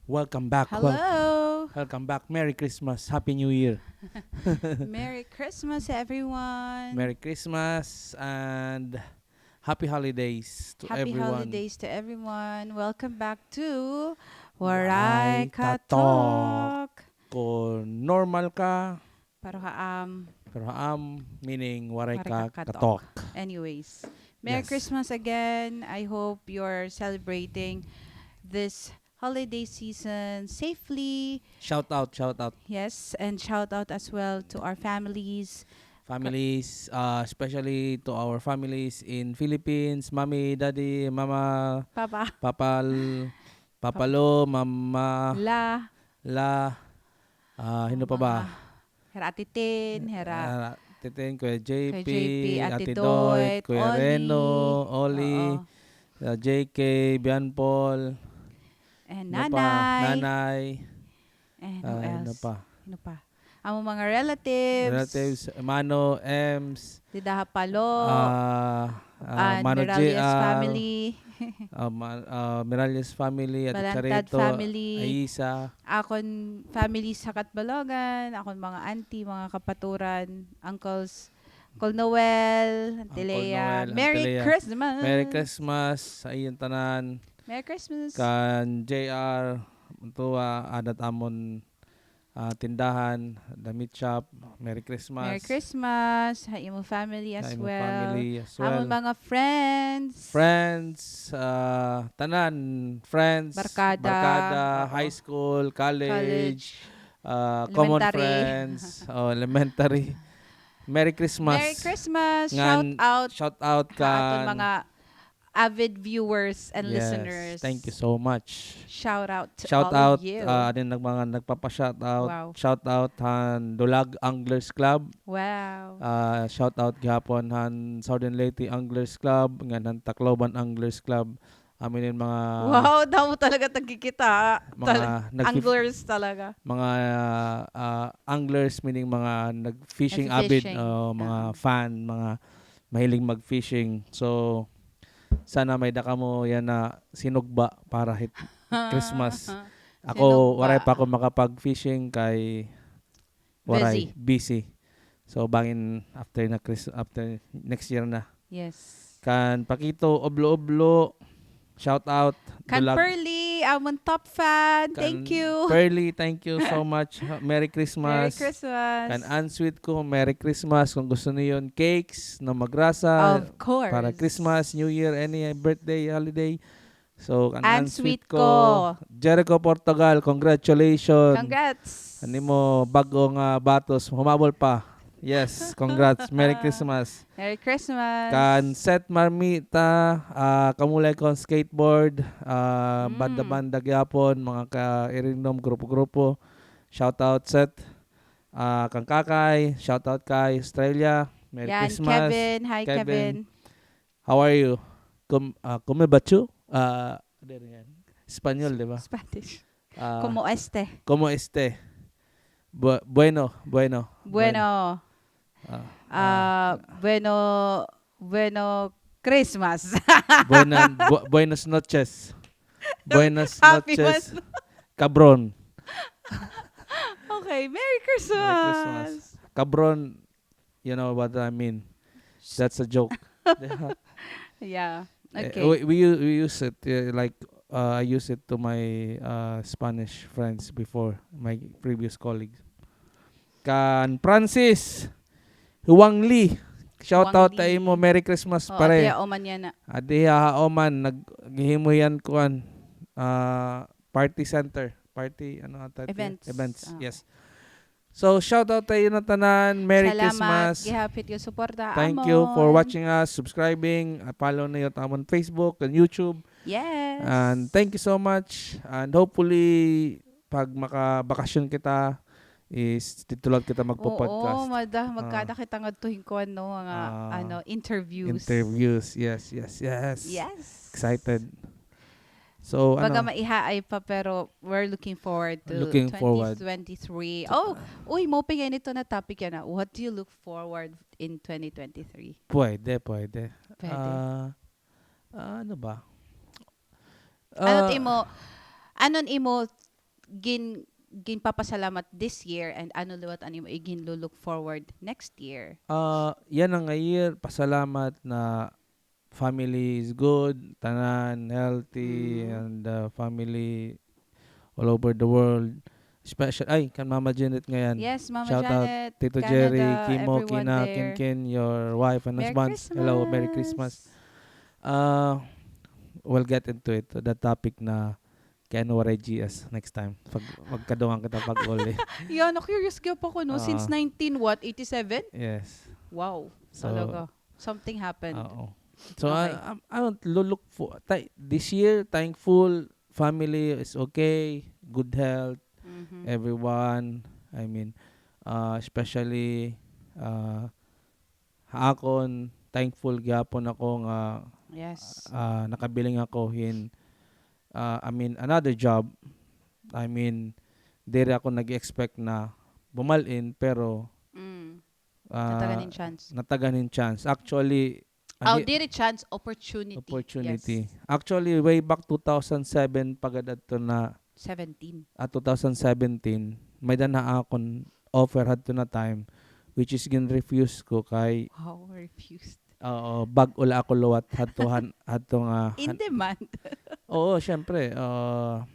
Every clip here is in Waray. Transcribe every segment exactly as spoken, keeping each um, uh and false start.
Welcome back. Wel- Hello. Welcome back. Merry Christmas. Happy New Year. Merry Christmas, everyone. Merry Christmas and happy holidays to Happy everyone. Holidays to everyone. Welcome back to Waray Waray Ka Ka Talk. Talk. Kon normal ka, Pero haam. Pero haam, meaning waray Waray ka ka katok. Katok. Anyways, Merry Yes. Christmas again. I hope you're celebrating this holiday season safely. Shout out, shout out. Yes, and shout out as well to our families. Families, uh, especially to our families in Philippines, Mommy, Daddy, Mama, Papa. Papa L-, Papa Pap- Lo, Mama La. La, ah, hino pa ba? Mga Hira Ate Tin, hira Ah, Ate Tin, Kuya J P, Kuya J P, Ate Ate Doy, Doy, Kuya Oli. Reno, Oli, Oo. ah, J K, Bian Paul. And Ano pa? Nanay. Nanay. And who Ah, ano else? pa? Ano pa? Amo mga relatives. Relatives, Mano, Ems, Dida ha Palo. ah, ah, And Mano Miralles J R, family. ah, Ma-, ah, Miralles family, Ate Balantad Charito, family. Aisa. Akon family sa Catbalogan, akon mga auntie, mga kapaturan, uncles, Uncle Noel, Auntie Uncle Lea. Noel, Merry Auntie Lea. Christmas! Merry Christmas sa inyong tanan. Merry Christmas! Kan J R, Mantua, ada it amon ah, tindahan, damit shop. Merry Christmas. Merry Christmas ha imo family as well. Ha imo family as well. Amon mga friends. Friends, ah, tanan, friends, Barkada. Barkada, Oo. High school, college, College. ah, common Elementary. Friends, oh, elementary. Merry Christmas. Merry Christmas. Ngan, shout out shout out ha aton kan mga avid viewers and Yes, listeners. Thank you so much. Shout out to Shout all out, of you. ah, adin nag-, mga nagpapa-shout out. Wow. Shout out han Dulag Anglers Club. Wow. Ah, shout out gihapon han Southern Leyte Anglers Club, ngan han Tacloban Anglers Club. Amo ini mga Wow, damo talaga tagkikita. Mga Tal-, nagfi-, anglers talaga. Mga, ah, anglers, meaning mga nag-fishing avid, Nag-fishing. Oh, mga Ah. fan, mga mahilig mag-fishing. So, sana may-ada kamo yana sinugba para hit Christmas. Ako, Sinugba. Waray pa ako makapag-fishing kay waray, Busy. busy. So, bangin after na Chris-, after next year na. Yes. Kan Paquito Oblo-Oblo, shout out. Kan Dulag. Pearly, amon top fan. Thank you. Kan Pearly, thank you so much. Ha, Merry Christmas. Merry Christmas. Kan Answeet ko, Merry Christmas. Kung gusto niyo yun, cakes na magrasa Of course. para Christmas, New Year, any birthday, holiday. So, kan Answeet Answeet ko. ko. Jericho Portugal, congratulations. Congrats. An imo bag-o nga batos, humabol pa. Yes, congrats. Merry Christmas. Merry Christmas. Kan Seth Marmita, ah, Kamulay Kon Skateboard, ah, Mm. banda-banda gyapon, mga ka-Irindom, grupo-grupo. Shout out, Seth. Ah, kan Kakay, shout out kay Australia. Merry Yan, Christmas. Kevin. Hi, Kevin. Kevin. How are you? Kum-, ah, kome va tu? Ah, ano yan? Espanyol, di ba? Spanish. Ah, Como este? Como este? Bu-, bueno, bueno, Bueno. bueno. Ah, Ah, ah. bueno, bueno Christmas. Buena-, bu-, buenas noches. Buenas Happy noches, one. Cabron. Okay, Merry Christmas. Merry Christmas. Cabron, you know what I mean. That's a joke. Yeah. Eh, Okay. we, we u-, we use it, eh, like, uh, I use it to my, uh, Spanish friends before, my previous colleagues. Kan Francis Huang Lee. Shout out ta imo. Merry Christmas, pare. Adi ha Oman yana. Adi ha Oman, naghihimo hiya hin kuan, ah, party center. Party, ano ata ito? Events. Events, ah. Yes. So, shout out ta iyo na tanan. Merry Christmas. Salamat gihap hit iyo suporta ha amon. Thank you for watching us, subscribing, ah, follow niyo it amon Facebook and YouTube. Yes. And thank you so much. And hopefully, pag makabakasyon kita, is didto la kita magpo-podcast. Oo, mada-, ah, magkada kita ngadto hin kuan, no, mga, ah, ano, interviews. Interviews, yes, yes, yes. Yes. Excited. So, baga ano, maihaay pa, pero we're looking forward to looking forward. Twenty twenty-three. Oh, uy, maupay ngay-an ito na topic yana. What do you look forward in twenty twenty-three? Pwede, pwede. Pwede. Ah, ah, ano ba? Ano it imo, ano an imo gin-, ginpapasalamat this year, and ano liwat an imo iginlo-look forward next year? Ah, yana nga year, pasalamat na family is good, tanan healthy, Mm. and, uh, family all over the world. Special, ay, kan Mama Janet ngayan. Yes, Mama Shout out, Janet, Tito Jerry, Canada, Kimo, everyone Kina, there. Kinkin, your wife and Merry husbands. Hello, Merry Christmas. Christmas. Uh, we'll get into it, the topic na kay ano waray G S next time. Pag, magkadungan kita pag-uli. Yeah, na-curious gyud ako, no? Ah. Since nineteen, what, eighty-seven? Yes. Wow. So, talaga. Something happened. Oo. So, Okay. I, I'm, I don't lo-, look for, thi-, this year, thankful, family is okay, good health, Mhm. everyone, I mean, uh, especially, uh, ha akon, thankful gyapon ako nga, Yes. ah, nakabiling ako hin, ah, I mean, another job. I mean, diri ako nag-expect na bumal-in, pero, Mm. ah, Natagan hin chance. natagan hin chance. Actually, Oh, ani-, diri chance, opportunity. Opportunity. Yes. Actually, way back two thousand seven, pagad adto na Seventeen. Ah, two thousand seventeen, may-ada na akon offer hadto na time, which is gin-refuse ko kay Wow, refused. Oo, bag-o la ako liwat hadto han-, hadto nga In han-, demand. Oo, syempre, ah,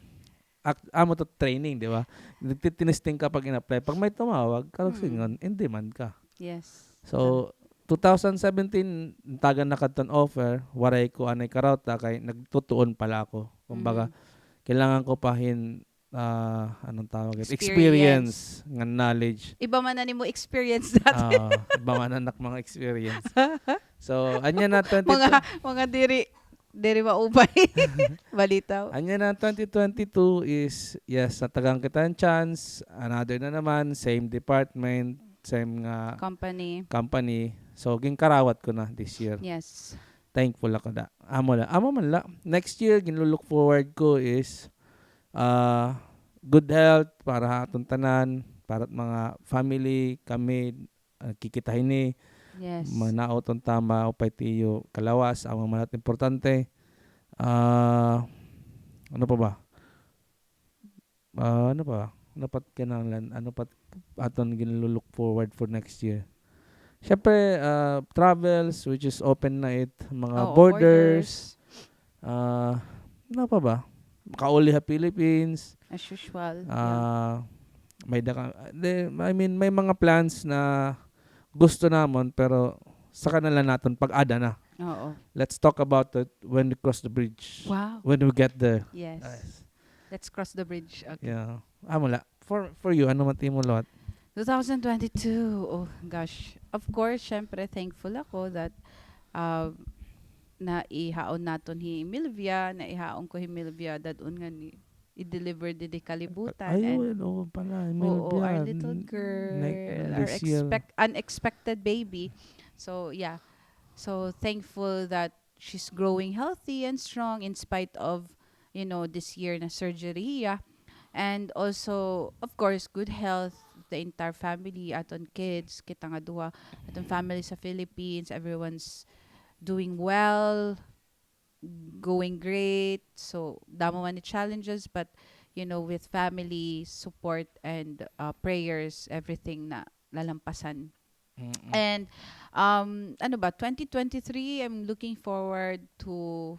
ak-, amo to training, di ba? Nagtitinesting ka pag in-apply. Pag may tumawag, karuyag Hmm. sidngon, in demand ka. Yes. So, Tama. two thousand seventeen, natagan na kadton offer, waray ko anay karawta kay nagtutuon pa la ako. Kumbaga, Mm. kailangan ko pa hin, ah, anong tawag ito? Experience. Experience nga knowledge. Iba man na nimo experience dati. Ah, iba man an ak mga experience. So, anya na twenty twenty. Mga, mga diri, diri maupay. Balitaw. Anya na twenty twenty-two is, yes, natagan kita hin chance. Another na naman, same department, same nga Company. company. So, ginkarawat ko na this year. Yes. Thankful ako da. Amo la. Amo man la. Next year, ginlo-look forward ko is, ah, good health para ha aton tanan, para mga family, kami, ah, kikita hini, Yes. manaot unta, maupay it iyo kalawas, amo man la it importante. Ah, ano pa ba? Ah, ano pa? Ano pa it kinahanglan? Ano pa it aton ginlo-look forward for next year? Siyempre, ah, travels, which is open na it, mga Oo, borders. borders. Ah, ano pa ba? Makauli ha Philippines. As usual, yeah. Ah, may da ka, de, I mean, may mga plans na gusto namon, pero saka na la naton pag-ada na. Oo. Let's talk about it when we cross the bridge. Wow. When we get there. Yes. Yes. Let's cross the bridge. Okay. Yeah. Amo la. For, for you, ano man it imo liwat? Two thousand twenty-two, oh gosh. Of course, syempre, thankful ako that, uh, naihaon naton hi Milvia, naihaon ko hi Milvia, dad-on nga ni, i-deliver didi kalibutan. Ay, and, oo, pala, hi oo, Milvia, our little n-, girl, ne-, our this year. Expect-, unexpected baby. So, yeah. So, thankful that she's growing healthy and strong in spite of, you know, this year na surgery hiya. And also, of course, good health, the entire family, aton kids, kita nga duha, aton family sa Philippines, everyone's doing well, going great. So, damo man ni challenges, but, you know, with family support and, uh, prayers, everything na lalampasan. Mm-mm. And, um, ano ba, twenty twenty-three, I'm looking forward to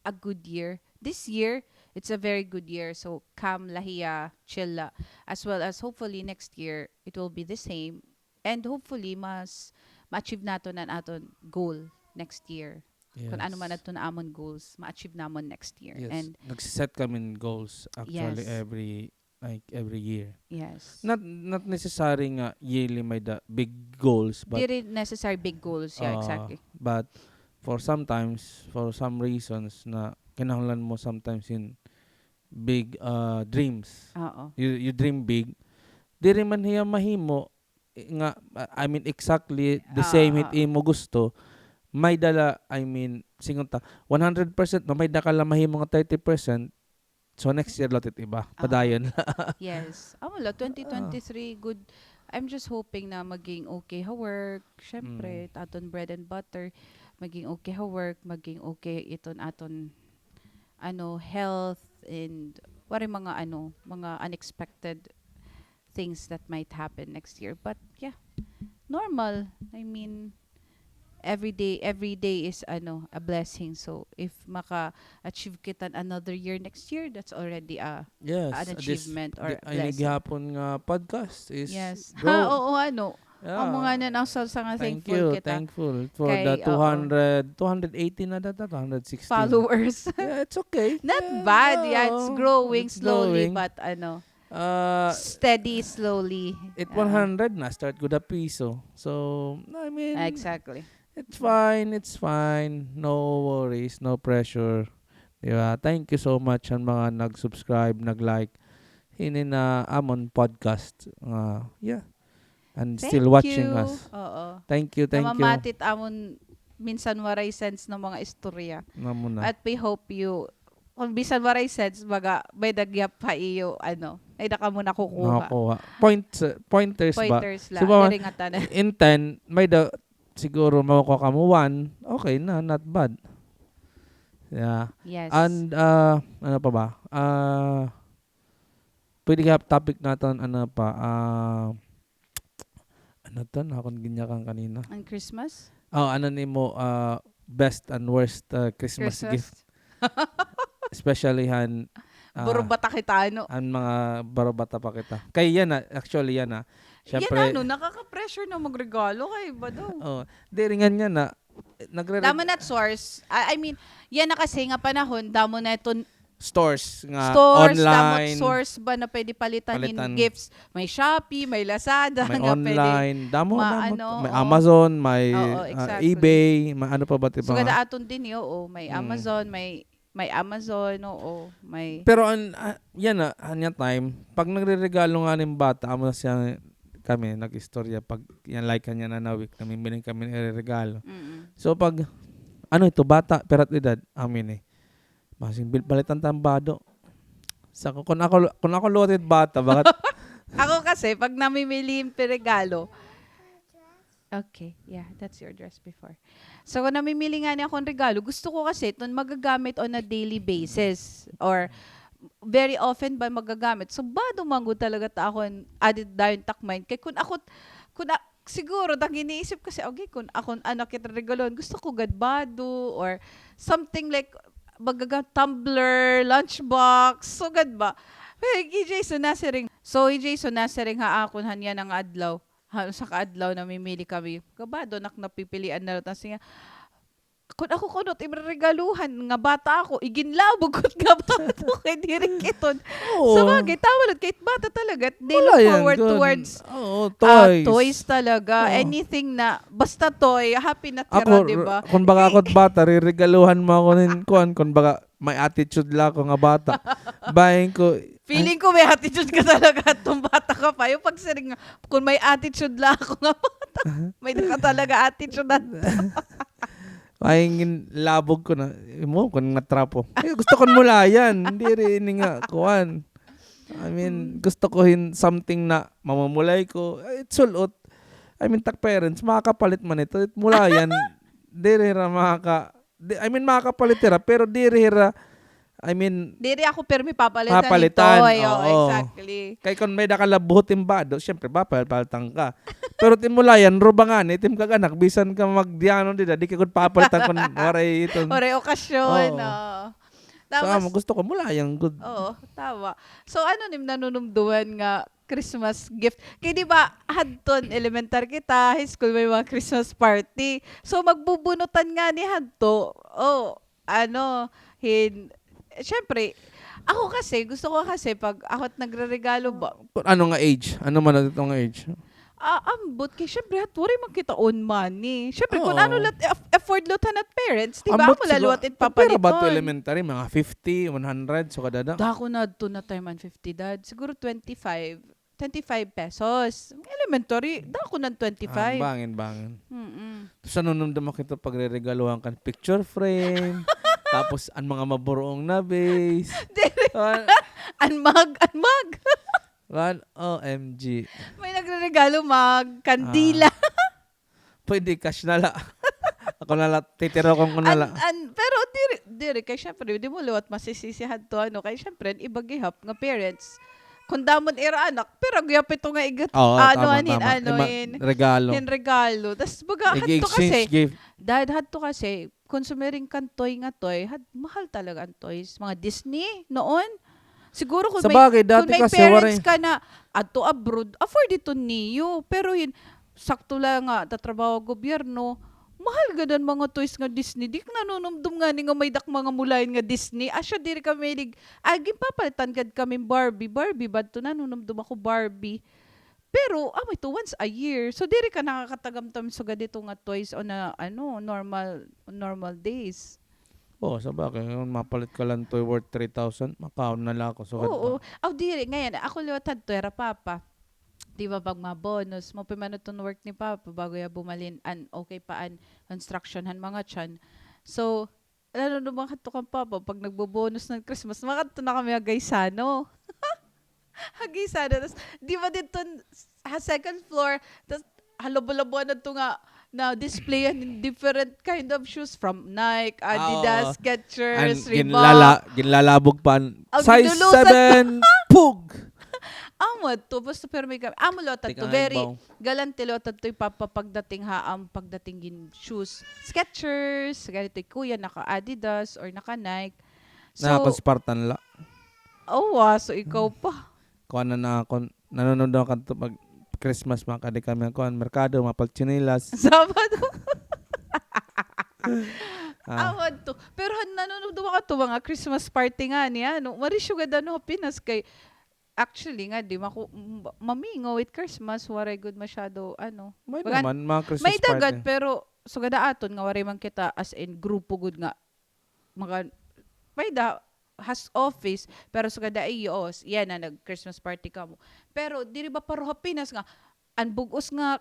a good year. This year, it's a very good year. So, calm la hiya, chill la. As well as, hopefully, next year, it will be the same. And hopefully, mas ma-achieve naton an aton goal next year. Kon ano man Yes. adton amon goals, ma-achieve namon next year. Yes. And nagse-set kami hin goals, actually, yes, every, like, every year. Yes. Not, not necessary nga yearly may-ada big goals, but diri necessary big goals. Yeah, uh, exactly. But for sometimes, for some reasons na kinahanglan mo sometimes hin big, uh, dreams. Oo. You, you dream big. Diri man hiya mahimo, eh, nga, uh, I mean, exactly the same hit imo gusto, may-ada la, I mean, sidngon ta, one hundred percent, no, may-ada ka la mahimo nga thirty percent, so next year la it iba, padayon la. Yes. Amo la, twenty twenty-three, good. I'm just hoping na maging okay ha work. Syempre, aton bread and butter, maging okay ha work, maging okay iton aton, ano, health and waray mga ano, mga unexpected things that might happen next year. But yeah, normal. I mean, every day, every day is ano, a blessing. So if maka-achieve kita another year next year, that's already a, yes, an achievement or a blessing. Ini gihapon nga podcast is, yes, ha, oo, ano, yeah. Amo ngani an usa nga thankful kita. Thankful for the two hundred, two hundred eighty na data, two hundred sixty followers. Yeah, it's okay. Not bad. Yeah, it's growing slowly, but ano, steady, slowly. It one hundred na, start gud ha piso. So, I mean, exactly. It's fine, it's fine. No worries, no pressure. Di ba? Thank you so much han mga nag-subscribe, nag-like. Hini na amon podcast. Ah, yeah. And still watching us. Oo. Thank you, thank you. Namamati it amon minsan waray sense nga mga istorya. Amo na. At we hope you, kon bisan waray sense, baga, may-ada gihap ha iyo, ano, may-ada kamo nakukuha. Nakukuha. Points, uh, pointers ba? Pointers la. Diri ngatanan. In ten, may-ada siguro makukuha kamo one, okay na, not bad. Yeah. Yes. And, uh, ano pa ba? Uh, pwede gihap topic naton, ano pa, ah, ano to, na akon ginyakan kanina? An Christmas? Oh, ano nimo, ah, best and worst, ah, Christmas gift? Especially han, ah, barobata kita, ano? An mga barobata pa kita. Kay yana, actually yana. Yana, syempre, ano, nakaka-pressure na magregalo kay ba daw? Oh, diri ngan yana, nagre-, damo na it source. I, I mean, yana kasi nga panahon, damo na iton stores nga stores, damo it online. Source ba na pwede palitan hin gifts? May Shopee, may Lazada, may nga pwede online, damo, ma-, damo. Ano, may, oo. Amazon, may, oo, ah, exactly. eBay, may ano pa ba, di ba? Sugad nga aton dinhi, oo, may, mm, Amazon, may, may Amazon, oo, may. Pero an, ah, yana, anya time, pag nagreregalo ngani an bata, amo na siya, kami, nag-istorya, pag yana, like, kanya na na week, namimili kami hin ireregalo. Mm-mm. So, pag, ano ito, bata, pira it edad, amin eh. Masing bil-, palitan ta hin bado. Sa ko, kon ako, kon ako liwat it bata, baga. Ako kasi, pag namimili hin regalo, okay, yeah, that's your dress before. So, kon namimili ngani ako hin regalo, gusto ko kasi iton magagamit on a daily basis or very often ba magagamit. So, bado man gud talaga it akon aadi dayon takmayn. Kay kon ako, kon a-, siguro, it iniisip ko kasi, okay, kon akon anak it regaluhon, gusto ko gad bado or something like, magaga-, tumbler, lunchbox, sugad ba? Pero hi Jason nasiring. So, hi Jason nasiring ha akon han yana nga adlaw. Han usa ka adlaw namimili kami. Kabado, nak, napipilian na la ta siya. Kon ako kuno it im reregaluhan nga bata ako, iginlabog ko it nga bata kay diri kiton. Oo. Sabagay, tama la, kay it bata talaga, they look forward towards, oo, ah, toys. Toys talaga. Oo. Anything na, basta toy, happy na it ira, di ba? Kon baga ako it bata, reregaluhan mo ako hin kuan, kon baga may attitude la ako nga bata. Bahin ko, feeling ko may attitude ka talaga adton bata ka pa. Yung pagsiring nga, kon may attitude la ako nga bata, may-ada ka talaga attitude adto. Ay, ngin-, labog ko na. Imo, kon natrapo. Ay, gusto ko hin mulayan. Diri ini nga, kuan. I mean, gusto ko hin something na mamamulay ko. Ay, it sul-ot. I mean, tak parents, makakapalit man ito. It mulayan, diri hira makaka-, di-, I mean, makakapalit hira, pero diri hira I mean, diri ako pirmi papalitan hin toy. Papalitan, oo, exactly. Kay kon may-ada ka la buhot hin bado, syempre, papal-, papalitan ka. Pero it im mulayan, ruba ngani, it im kag-anak, bisan ka magdiano dida, di ka gud papalitan kon waray iton. Waray okasyon, oo. Tapos, amo, gusto ko mulayan gud. Oo, tama. So, ano it im nanunumdoman nga Christmas gift. Kay di ba, hadton elementary kita, high school, may mga Christmas party. So, magbubunutan ngani hadto. Oh, ano, hin-, syempre, ako kasi, gusto ko kasi pag ako it nagreregalo ba. Ano nga age? Ano man ito nga age? Ah, ambot kay, syempre, hat, waray man kita own money. Syempre, kon ano la it aff-, afford la it han at parents, di ba? Ambot, amo la liwat it papaliton. Pira ba ito elementary? Mga fifty, one hundred, so kadada? Dako na adto na time an fifty, Dad. Siguro twenty-five. Twenty-five pesos. Elementary, dako na an twenty-five. Ah, bangin, bangin. Mm-mm. Tapos nanunumdom kita pagreregaluhan ka hin picture frame. Tapos, an mga maburuong na vase. Diri. Ah. An mug, an mug. One, O M G. May nagreregalo mug, kandila. Ah. Pwede cash na la. Ako na la, titirokon ko na la. An, an, pero diri, diri, kay syempre, di mo liwat masisisi hadto, ano, kay syempre, an iba gihap nga parents, kon damo an ira anak, pira gihap ito nga igat, Oo, ano, tama, an hin, tama. ano, Ima-, hin, regalo. hin regalo. Tas baga hadto Ig-exchange kasi, gift. dahil hadto kasi, kon sumiring kan toy nga toy, had, mahal talaga an toys. Mga Disney, noon. Siguro kon Sa may, bagay, kon dati may kasi, parents waray. ka na, adto abroad, afford ito niyo. Pero hin, sakto la nga tatrabaho gobyerno, mahal gad an mga toys nga Disney. Di ko nanunumdom ngani nga may dak mga mulayan nga Disney. Asya diri kami lig-, ay, ginpapalitan gad kami Barbie. Barbie ba to? Nanunumdom ako Barbie. Pero, amo ito, once a year. So, diri ka nakakatagamtam sugad ito nga toys on a, ano, normal, normal days. Oo, sa bagay, ngan mapalit ka la hin toy worth three thousand, makaon na la ako, sugad Oo. pa. Aw, diri, ngayon, ako liwat hadto, ira papa. Di ba, pag mga bonus, maupay man iton work ni Papa, bago ya bumalhin, an, okay pa an construction han mga tiyan. So, lalo na mga kadto kan Papa, pag nagbo-bonus ng Christmas, makadto na kami ha Gaisano. Ha Gaisano, tas, di ba dito, ha second floor, tas, halabo-labo na to nga, na display an different kind of shoes from Nike, Adidas, Ah, oo. Skechers, An Reebok. ginlala-, ginlalabog pa an Ang size ginlulusan. seven, pug! Amo to, basta pero may kami. Amo liwat Tika to, nga very igbaw. galante liwat to, Papa, pagdating ha, am, pagdating gin shoes. Skechers, ganito, kuya, naka Adidas or naka Nike. So, Naka Spartan la. Oh, ah, so ikaw pa. Kuan na na ako, nanunod na ako pag Christmas, makadi kami kuan, merkado, mapalit tsinelas. Sabado. Ah. Awan to. Pero han, nanunod ako to mga Christmas party ngani, ano. Marisyo gad, ano, ha Pinas kay, actually, ngadi, maku-, m-, mamingaw it Christmas, waray gud masyado, ano. May Bagan-, naman, mga Christmas may dagat, party. pero sugad ha aton nga waray man kita as in grupo gud nga maka-, may da, has office, pero sugad ha iyo, s-, yana, nag-Christmas party kamo. Pero diri ba pareho ha Pinas nga, an bug-os nga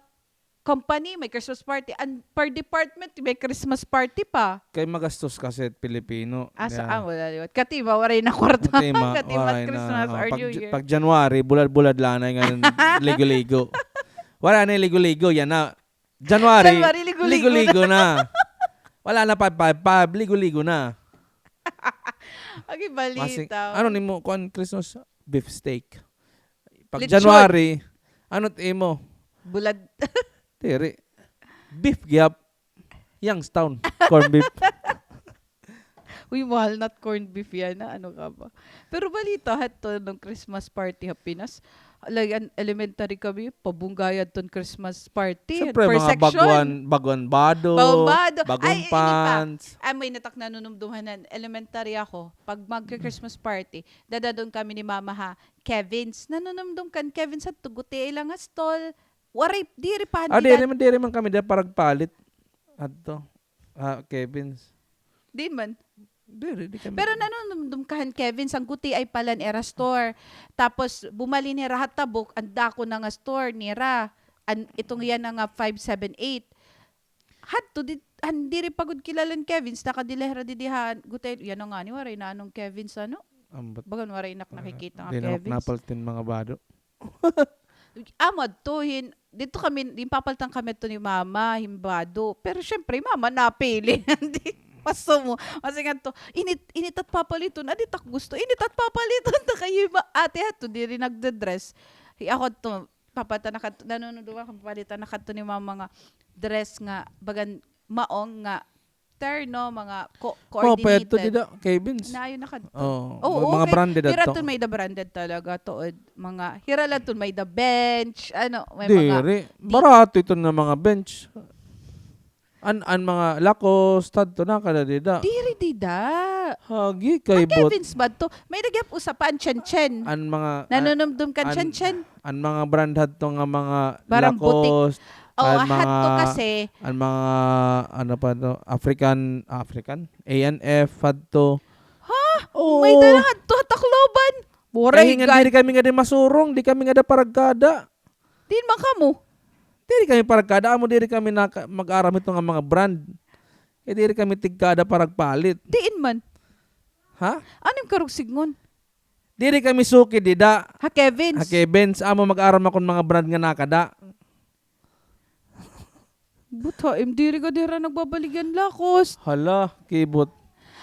company, may Christmas party. An per department, may Christmas party pa. Kay magastos kasi it Pilipino. Asa, Yeah. ah, wala liwat. Kati ba, waray na kwarta. Kati ma-, Kati ba, waray na. Christmas Oh, or pag New J-, Year. pag January, bulad-bulad la na nga ligo-ligo. Wala na ligo-ligo, yana. January, January, ligo-ligo ligo-ligo na. na. Wala na five five five, ligo-ligo na. Okay, Masing, balita. ano nimo, kuan, Christmas beef steak? Pag Lechon. January, ano it imo? Bulad. Diri. Beef gihap. Youngstown. Corned beef. Uy, mahal na it corned beef yana. Ano ka ba? Pero balita, hadto nung Christmas party ha Pinas. Like, an elementary kami, pabunggay adton Christmas party. Siyempre, Per mga section. baguan, baguan bado, Baguan bado. baguan Ay, ini pa. pants. Ay, may natak nanunumduman han elementary ako. Pag magka-Christmas party, dadadon kami ni Mama ha Kevin's. Nanunumdum kan Kevin's ha tuguti ila nga stall. Waray, diri pa, Ah, hindi diri ka man, diri man kami da paragpalit. Adto. Ah, Kevin's. Di man. Diri, di kami. Pero nanunumdum ka han Kevin's, an guti ay pala an ira store. Tapos, bumalhin hira ha Tabuk, an dako na nga store nira. An, itong yana nga five seven eight. Hadto, di, han, diri pa gud kilala an Kevin's, nakadila hira didi ha, guti, yana ngani, waray na anong Kevin's, ano? Ambat. Bagan waray nak Ah, nakikita nga di na Kevin's. Napaltin mga bado. Amo adto hin, didto kami, ginpapalitan kami adto ni Mama hin bado. Pero syempre, Mama napili. Hindi, paso mo. Kasi ngadto, init, init at papaliton. Adi tak gusto, init at papaliton. Ta kay hi ma-, ate hadto, diri nagde-dress. Hi ako adto, papalitan na kadto, nanunod ako, papalitan na kadto ni Mama nga dress nga, bagan maong nga terno, mga co-, Oh, coordinated. Pwede dida, Kevin's. Naayo na kadto. Oh, Oo, mga okay. Branded Hira adto. Ton may da branded talaga, tuod. Mga, hira la ton may da Bench, ano, may mga Diri. di- Barato ito nga mga Bench. An, an mga Lacoste, adto na kada dida. Diri dida. Hagi kay An bot. Kevin's ba to? May nagyap usa pa an Chen Chen. An mga, Nanunumdum ka an, Chen Chen? An mga brand hadto nga mga Parang butik. Lacoste, Oh, an hadto mga, kasi. An mga, ano pa to, African, African? A N F hadto. Ha? Oo. May dala hadto, Tacloban. Waray Kay nga gad. Diri kami nga di masurong, di kami nga da paragkada. Diin man kamo? Diri kami paragkada, amo diri kami naka-, mag-aram ito nga mga brand. Kay diri kami tigkada paragpalit. Diin man? Ha? Ano yung karugsignon? Diri kami suki dida. Ha Kevin's? Ha Kevin's. Amo mag-aram akon mga brand nga nakada. Buta, im, diri gad hira nagbabaligyan lakost. Hala, kibot.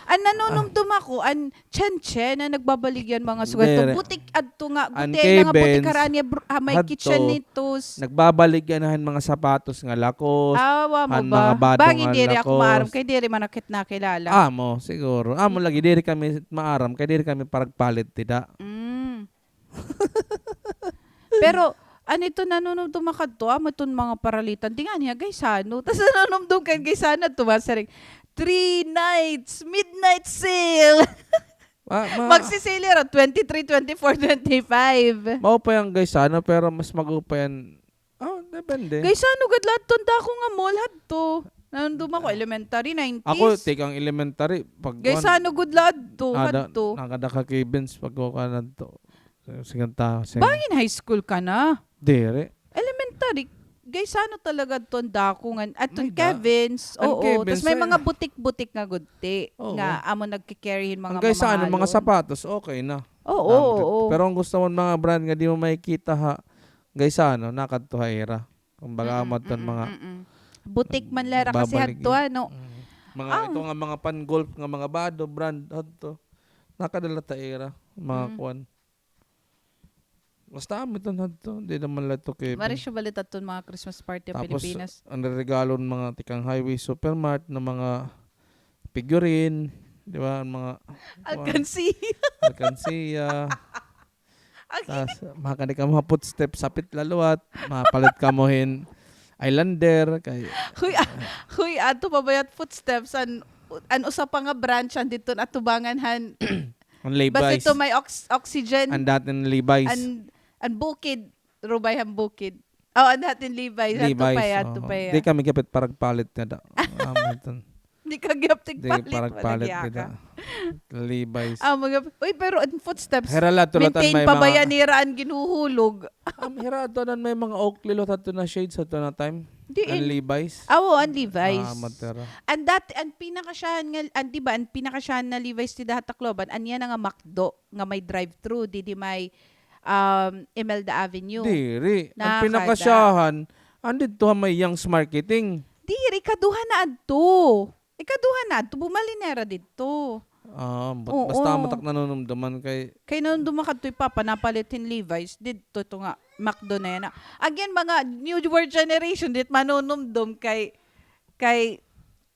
An nanunumdom ako, an Chenche na nagbabaligyan mga suweldo. Diri. Butik adto nga, an gutiay la nga butik Kevins, harani, br-, ha may hadto, kitchen nitos. Nagbabaligyan han mga sapatos nga lakost, ah, wa mo han ba? Mga bato nga lakost. Bangin diri ako maaram kay diri man ako nakilala. Amo, siguro. Amo lagi, diri kami maaram kay diri kami paragpalit dida. Mm. Pero, ano ito, nanunumdom makadto, amo iton mga paralitan. Di ngani ha Gaisano. Tas nanunumdom ka Gaisano, tumasaring, three nights, midnight sale. Ma-, ma-, magsisale hira, twenty-three, twenty-four, twenty-five. Maupay an Gaisano, pero mas mag-upay an, oh, depende. Gaisano gud la adto, an dako nga mall hadto. Nanunumdom ako, elementary, nineties. Ako, tikang elementary, pag Gaisano gud la adto, ah, da-, hadto. Nakada ka Kevins, pag ko ka nadto. Sige ta, sige. Bangin high school ka na? Diri. Elementary. Gaisano talaga adto an dako nga, adto an Kevins. Oo. Kevins, tas may mga butik-butik nga gudti nga amo nagki-carry hin mga mamahal. Ang Gaisano, mga sapatos, okay na. Oo, oo. Pero ang gusto mo mga brand nga di mo makikita ha Gaisano, nakadto ha ira. Kumbaga, amo adto an mga butik man la hira kasi hadto, ano. Mga ito nga mga pan-golf nga mga bado, brand, hadto. Nakadala ta ira, mga kuan. Basta amo iton hadto, di naman la ito kay Marisyo balit adton mga Christmas party ha Pilipinas. Tapos, an reregalon mga tikang Highway Supermart na mga figurine, di ba? An mga kuan, alkansiya. Alkansiya. Tas, makani kamo ha Footsteps, hapit la liwat, mapalit kamo hin Islander, kay Huy, ah, huy, ato pa ba yat Footsteps, an, an usa pa nga branch, an didto an atubangan han An Levi's. Basta ito may ox-, oxygen. An dating Levi's. An, an bukid, Rubay han bukid. Oh, an dating Levi's. Levi's, ato pa ya, ato pa ya. Di kami gapit paragpalit nga da. Amo iton. Di ka gapit paragpalit nga da. Levi's. Ah, mga, uy, pero an Footsteps, hira la tulotan maintain pa ba yan nira an ginhuhulog? Am, hira adto nan may mga Oakley lo, hadto na shades, hadto na time. Diin? An Levi's. Awo, an Levi's. Ah, matira. An dati, an pinakasyahan nga, an, di ba, an pinakasyahan na Levi's dida ha Tacloban, an yana nga McDo, nga may drive-thru, didi may, um, Imelda Avenue. Diri. An pinakasyahan, an didto ha may Young's Marketing. Diri, ikaduha na adto. Ikaduha na adto, bumalin na hira didto. Ah, but basta amo tak nanunumduman kay, kay nanunduman kadto hi Papa, napalit hin Levi's, didto ito nga McDo na yana. Again, mga newer generation, dit manunumdum kay, kay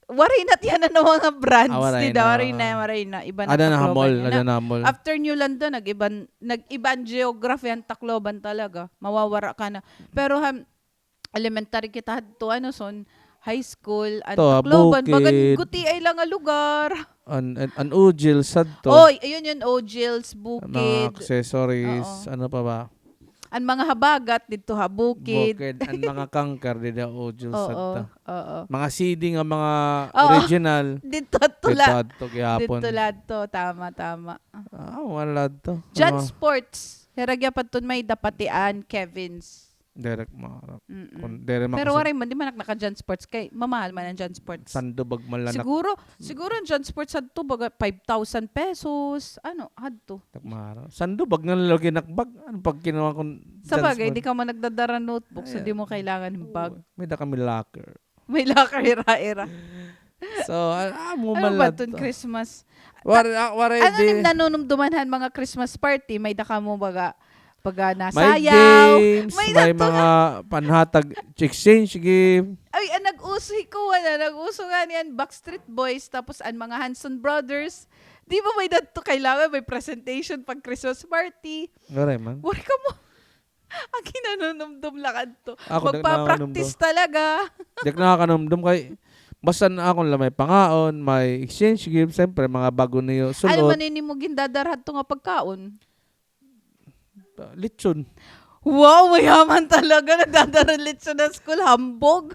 waray na tiyan na mga brands, ah, waray na, waray na, waray na. Iba na Tacloban yana. After New London, nag-iban, nag-iban geography an Tacloban talaga. Mawawara ka na. Pero han, elementary kita hadto, ano, son, high school, an Tacloban, bagan gutiay la nga lugar. An, an, an Ojil's hadto. Oy, ayun yun, Ojil's, Bukid. Mga accessories, ano pa ba? An mga habagat didto ha Bukid. Bukid, an mga kangkar dida Ojil's hadto. Oo, oo. Mga C D nga mga original. Didto hadto la. Didto hadto gihapon. Didto la hadto, tama, tama. Ah, wala hadto. John Sports. Hira gihapon ton may-ada pati an Kevin's. Diri ak maaram. Pero waray man, di man ak naka-John Sports kay mamahal man an John Sports. Sandubag man la nak-, siguro, siguro an John Sports hadto baga five thousand pesos. Ano, hadto. Di ak maaram. Sandubag nga lagi nakbag. Ano pag kinuha kon John Sports? Sabagay, di ka man nagdadara notebook, so di mo kailangan hin bag. May-ada kami locker. May locker, ira, ira. So, a-, amo man la ton Christmas. Waray, ah, waray. Ano nim nanunumduman han mga Christmas party? May-ada kamo baga, baga nasayaw. May games, may mga panhatag exchange game. Ay, an nag-uso, hikuan na, nag-uso ngani an Backstreet Boys, tapos an mga Hanson Brothers. Di ba may-ada to kailangan, may presentation pag Christmas party? Waray man. Waray kamo. An ginanunumdom la kadto. Magpa-practice talaga. Di ak nakakanumdom kay basta an akon la may pangaon, may exchange gift, siyempre, mga bag-o niyo sul-ot. Ano man ini mo gindadara hadto nga pagkaon? Lechon. Wow, mayaman talaga. Nagdadara lechon ha school, hambog.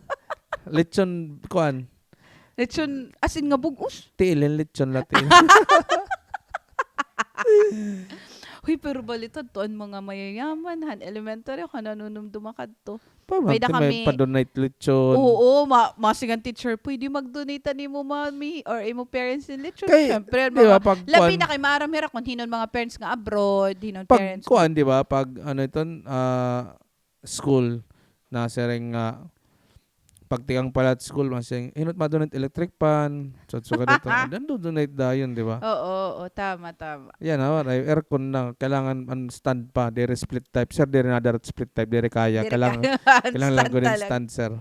Lechon, kuan. Lechon, asin nga bug-os. Tiil hin lechon la, tiil. Huy, pero balit hadto an mga mayayaman, han elementary, ako nanunumdum kadto. May-ada kami pa-donate lechon. Oo, ma-, masing an teacher, "Pwede mag-donate an imo mommy or imo parents hin lechon?" Siyempre, mga, labi na kay maaram hira kon hin-o an mga parents nga abroad, hin-o an parents. Pag kuan, di ba? Pag, ano iton, ah, school, nasiring nga, pagtikang pa la hit school, masiring, "Hin-o it ma-donate electric fan?" Sudsugad ito. Nag-donate dayon, di ba? Oo, oo, tama, tama. Yana, waray, aircon na. Kailangan an stand pa, diri split type. Sir, diri nadara it split type, diri kaya. Diri kailangan, kaya. Kailangan la gud hin stand, sir.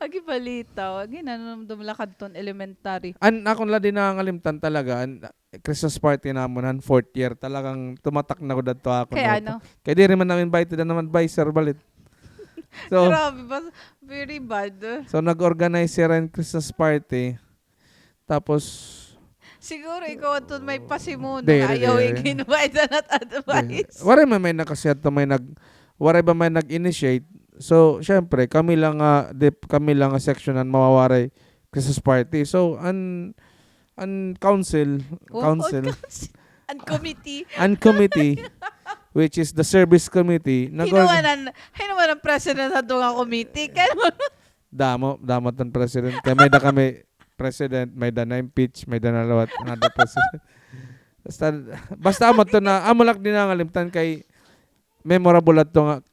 Agi balita, agi nanunumdom la kadton elementary. An akon la dinhi nangalimtan talaga, an Christmas party namon han fourth year, talagang tumatak na gud adto akon. Kay ano? Kay diri man nami invited an adviser balit. So, grabe ba? Very bad. So, nag-organize hira hin Christmas party. Tapos, siguro ikaw adton may pasimuno na ayaw ig-invite an advice. Waray man may nakasiat to, may nag-, waray ba may nag-initiate? So, syempre, kami lang nga, di, kami lang nga section an mawawaray Christmas party. So, an, an council, oh, council, an committee, an committee, which is the service committee, nag-org-, hinuman an, hinuman an president hadto nga committee. Kay damo, damo ton president. Kay may-ada kami president, may-ada na-impeach, may-ada na liwat, another president. Basta, basta amo to na, amo la dinhi nangalimtan kay memorable adto nga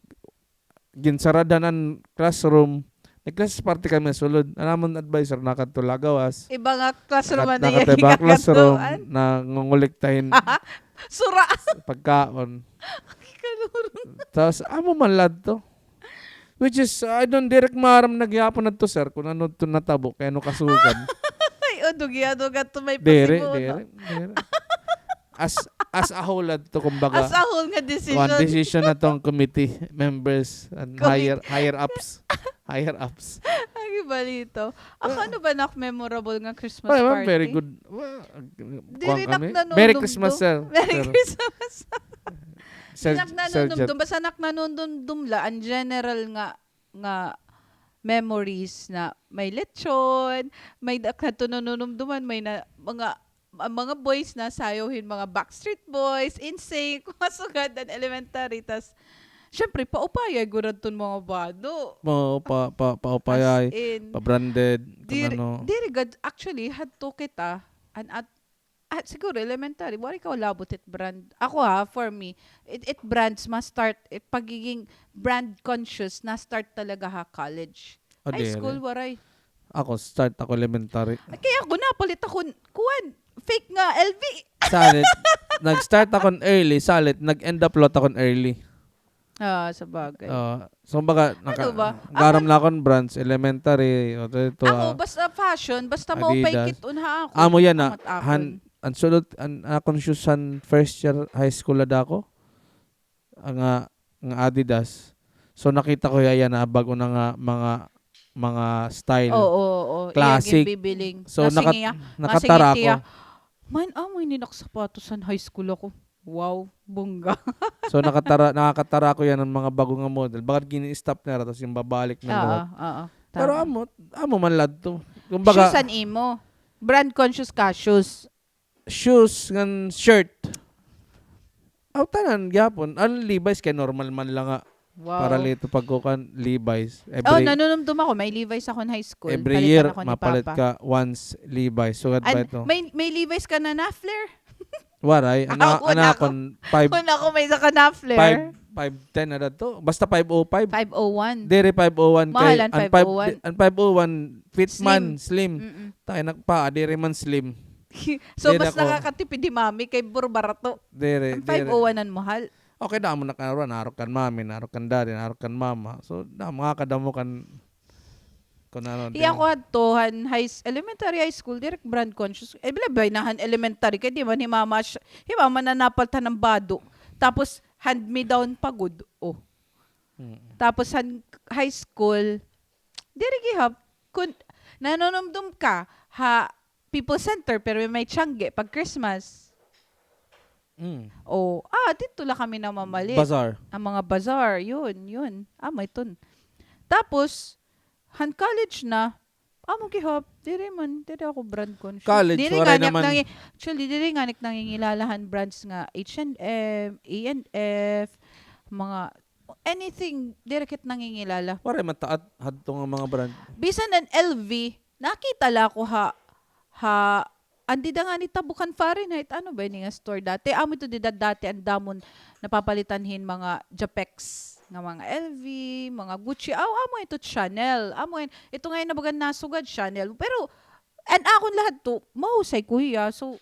ginsaradhan an classroom. Nag-Christmas party kami sulod. An amon adviser nakadto la ha gawas. Iba nga classroom an iya ginakadtuan. Nakadto iba nga classroom, nangongolekta hin sura, pagkaon. Kalurong. Tapos, amo man la adto. Which is, I don't, diri ko maaram na gihapon adto, sir, kon ano adto natabo, kay ano kasukan. Ay, o, dugi-dugi adto may pasimuno. Diri, diri, diri. As, as a whole adto, kumbaga. As a whole nga decision. One decision na tong committee members and higher, higher ups. Higher ups. Agi balita. Ako, ano ba nak memorable nga Christmas party? Well, very good. Well, diri nak nanunumdom. Merry Christmas, sir. Merry Christmas. Sir, di nak nanunumdom. Basta nak nanunumdom la an general nga, nga memories na may lechon, may da-, kadto nanunumdoman, may na, mga, ang mga boys nasayaw hin mga Backstreet Boys, NSYNC, mga sugad an elementary. Tas, syempre, paupayay gud adton mga bado. Pa, pa, pa, paupayay, as in, pa-branded, diri, kun ano. Diri gad, actually, hadto kita, an at, ah, siguro elementary, waray ka labot it brand. Ako ha, for me, it, it brands ma-start, it pagiging brand conscious na-start talaga ha college. Ah, high school, waray. Ako, start ako elementary. Ay, kay ako, napalit ako, kuan, fake nga L V. Salit, nag-start ako early, salit, nag-end up lot ako early. Ah, sabagay. Ah, so, baga, naka-, ano ba? Garam na akon brands, elementary, o, ito, ito, ako, ah, basta fashion, basta maupay kit-on ha ako. Amo yana, han, an sulod, an, an akon shoes han first year high school la dako, nga, nga Adidas. So, nakita ko yana, bag-o na nga mga, mga style. Oo, oo, oo. Classic. Iya ginbibiling. So, naka-, nakatara ako. Man, amo ini nak sapatos han high school ako. Wow, bongga. So, nakatara, nakakatara ko yana hin mga bag-o nga model. Baga gin-stop nira, tas ginbabalik na liwat. Oo, oo. Pero amo, amo man la adto. Kumbaga, shoes an imo. Brand conscious ka, shoes. Shoes ngan shirt. Aw, tanan gihapon. An Levi's kay normal man la nga. Wow. Para la ito pagkukuan, Levi's. Oh, every, nanunumdom ako, may Levi's ako in high school. Every year, mapalit ka once Levi's. Sugad ba ito? May, may Levi's ka na Nafler? Waray. An, an akon, five, una ko may isa ka Nafler. Five, five ten na dato. Basta five oh five. Five oh one. Diri five oh one. Mahal an five oh one. An five oh one, fit man, slim. Mm-mm. Tayo nagpaa, diri man slim. So, mas nakakatipid hi Mami kay puro barato. Diri, diri. An five oh one an mahal. Okay, damo na kan, narok kan Mami, narok kan Daddy, narok kan Mama. So, damo nga kadamo kan, kun ano, iya ko hadto han high s-, elementary, high school, diri ak brand conscious. Eh, bila bay na han elementary kay di man hi Mama, hi Mama na napaltan han bado. Tapos, hand-me-down pa gud. Oh. Mm. Tapos, han high school, diri gihap, kun nanunumdom ka ha People Center, pero may tiyangge pag Christmas. Mm. O, ah, didto la kami namamalit. Bazaar. An mga bazaar, yun, yun. Ah, may ton. Tapos, han college na, amo gihap, diri man, diri ako brand conscious. College, diri waray ngani ak naman nangi-, actually, diri ngani ak nangingilala han brands nga H and M, E and F, mga anything, diri kit nangingilala. Waray mataat hadto nga mga brand. Bisan an L V, nakita la ko ha, ha, an dida ngani tabok han Fahrenheit, ano ba ini nga store dati? Amo ito dida dati, an damon napapalitan hin mga Japex. nga mga L V, mga Gucci. Aw, amo ito Chanel. Amo yan. Ito nga yung nabagan nasugad, Chanel. Pero, an akon lahat to, mahusay ko hiya. So,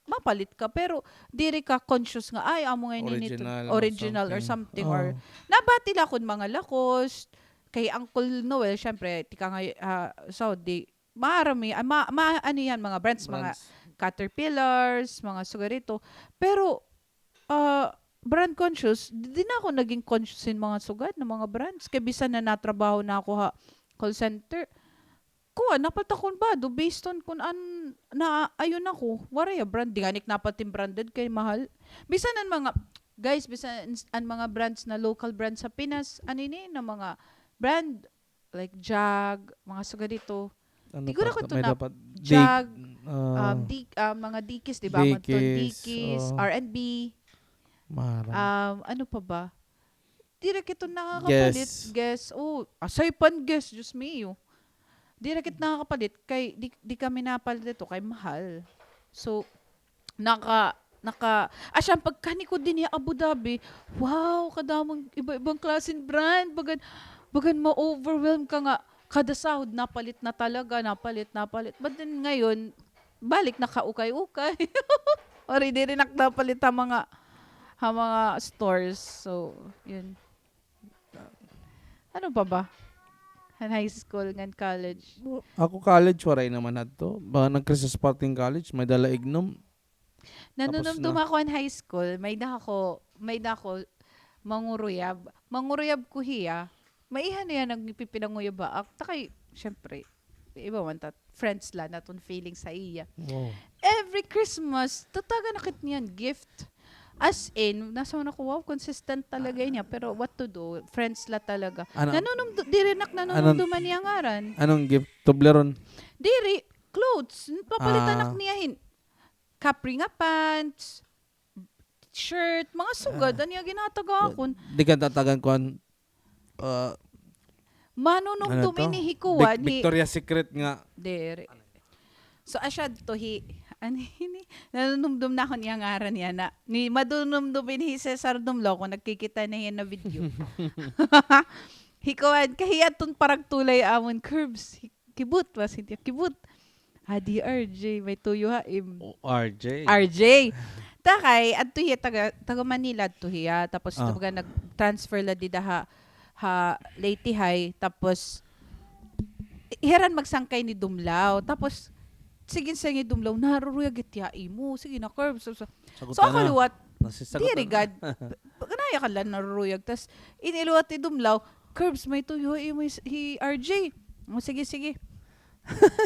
mapalit ka. Pero, diri ka conscious nga, ay, amo nga ini nito, original or something. Or, nabati la akon mga Lacoste. Kay Uncle Noel, syempre, tika nga, ah, Saudi, marami, ah, ma, ma, ano yan, mga brands, mga Caterpillars, mga sugad ito. Pero, ah, brand conscious, di, di na ako naging conscious hin mga sugad na mga brands. Kay bisan na natrabaho na ako ha call center, kuan, napalit ako hin bado based on kun an, na, ayon ako. Waray a brand, di ngani napalit hin branded kay mahal. Bisan an mga, guys, bisan an, an mga brands na local brands sa Pinas, ano ini, na mga brand, like Jag, mga sugad ito. Siguro ko ito na, Jag, um, D-, ah, mga Dickies, di ba? Mga Dickies, R and B. Um, ano pa ba? Diri kito nakakapalit, Guess. Oh, asay pan Guess, Diyos mio. Diri kit nakakapalit, kay di, di kami napalit ito, kay mahal. So, naka, naka, asya, pagkanikod dinhi ha Abu Dhabi, wow, kadamong iba-ibang klaseng brand. Bagan, bagan ma-overwhelm ka nga, kada sahod, napalit na talaga, napalit, napalit. But then, ngayon, balik na kaukay-ukay. Waray diri na napalit ha mga, ha mga stores. So, yun. Ano pa ba? Han high school, ngan college. Ako college, waray naman hadto. Ba, nag-Christmas party in college, may-ada la ignom. Nanunumdom ako han high school, may-ada ako, may-ada ako manguruyab. Manguruyab ko hiya. Maiha na hiya nagpipinanguyabaak. Ta kay, syempre, iba man ta, friends la, naton feelings ha iya. Every Christmas, tatagan na kit niyan gift. As in, nasa una ko, wow, consistent talaga niya. Pero what to do? Friends la talaga. Nanunumdo-, diri nak nanunumduman niya ngaran. Anong gift? Toblerone? Diri, clothes. Papalitan nak niya hin Capri nga pants, shirt, mga sugad, an iya ginhatag ha akon. Di ka tatagan kuan, ah, manunumdom ini hi kuan, hi Victoria's Secret nga. Diri. So, asya adto hi, ano ini? Nanunumdom na akon iya ngaran yana. Ni, madunumdom ini hi Cesar Dumlao kon nagkikita na hiya na video. Hi kuan, kahiya ton paragtulay amon, Curbs. Hi Kibot, basin hiya, Kibot. Adi R J, may tuyo ha im. O, R J. R J. Ta kay, adto hiya, taga, taga Manila adto hiya. Tapos, ah, kumbaga, nag-transfer la dida ha, ha Leyte High. Tapos, hiran magsangkay ni Dumlao. Tapos, sige, sige, Dumlao, naruruyag it hiya imo. Sige na, Curbs. So, so, so, ako liwat, diri gad. Pagkanaya ka la naruruyag. Tas, ini liwat ni Dumlao, Curbs, may tuyo hi, hi R J. O, sige, sige.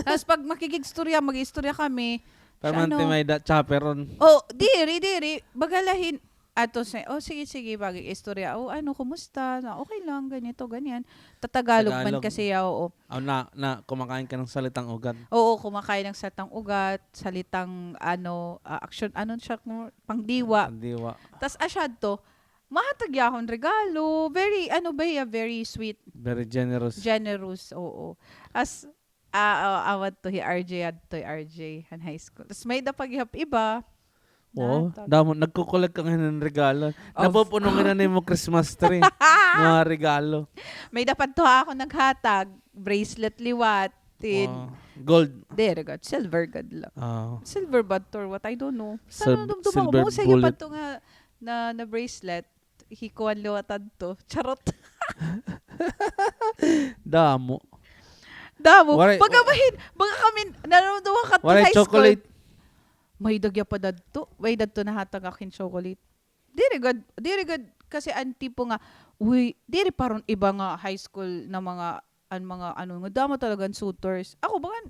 Tas pag makig-istorya, mag-istorya kami. Permanente may-ada chopper ron. O, diri, diri. Baga la hin, ato sa, o, sige, sige, mag-istorya. O, ano, kumusta? Na, okay lang, ganito, ganyan. Tatagalog man kasi, oo. Aw, na, na, kumakain ka ng salitang ugat. Oo, kumakain ng salitang ugat, salitang, ano, ah, aksyon, ano siya, pangdiwa. Pangdiwa. Tas asya adto, mahatag hiya akon regalo. Very, ano ba hiya? Very sweet. Very generous. Generous, oo. As, ah, ah, aw adto hi R J, adto hi R J, han high school. Tas may-ada pa gihap iba. Oo, damo. Nagko-collect ka ngayon ng regalo. Napupuno nga na imo Christmas tree. Mga regalo. May-ada pa adto ha akon naghatag. Bracelet liwat. Gold. Diri gad, silver gad la. Silver ba to or what? I don't know. Basta nanunumdom ako, mahusay pa to nga na, na bracelet. Hi kuan liwat adto. Charot. Damo. Damo. Baga bahin, baga kami, nanunumdom ako kadto high school. Waray chocolate. May-ada gihap adto. May-ada adto nahatag akon chocolate. Diri gad, diri gad, kasi an tipo nga, uy, diri paron iba nga high school na mga an mga ano, nga damo talaga an suitors. Ako, bagan,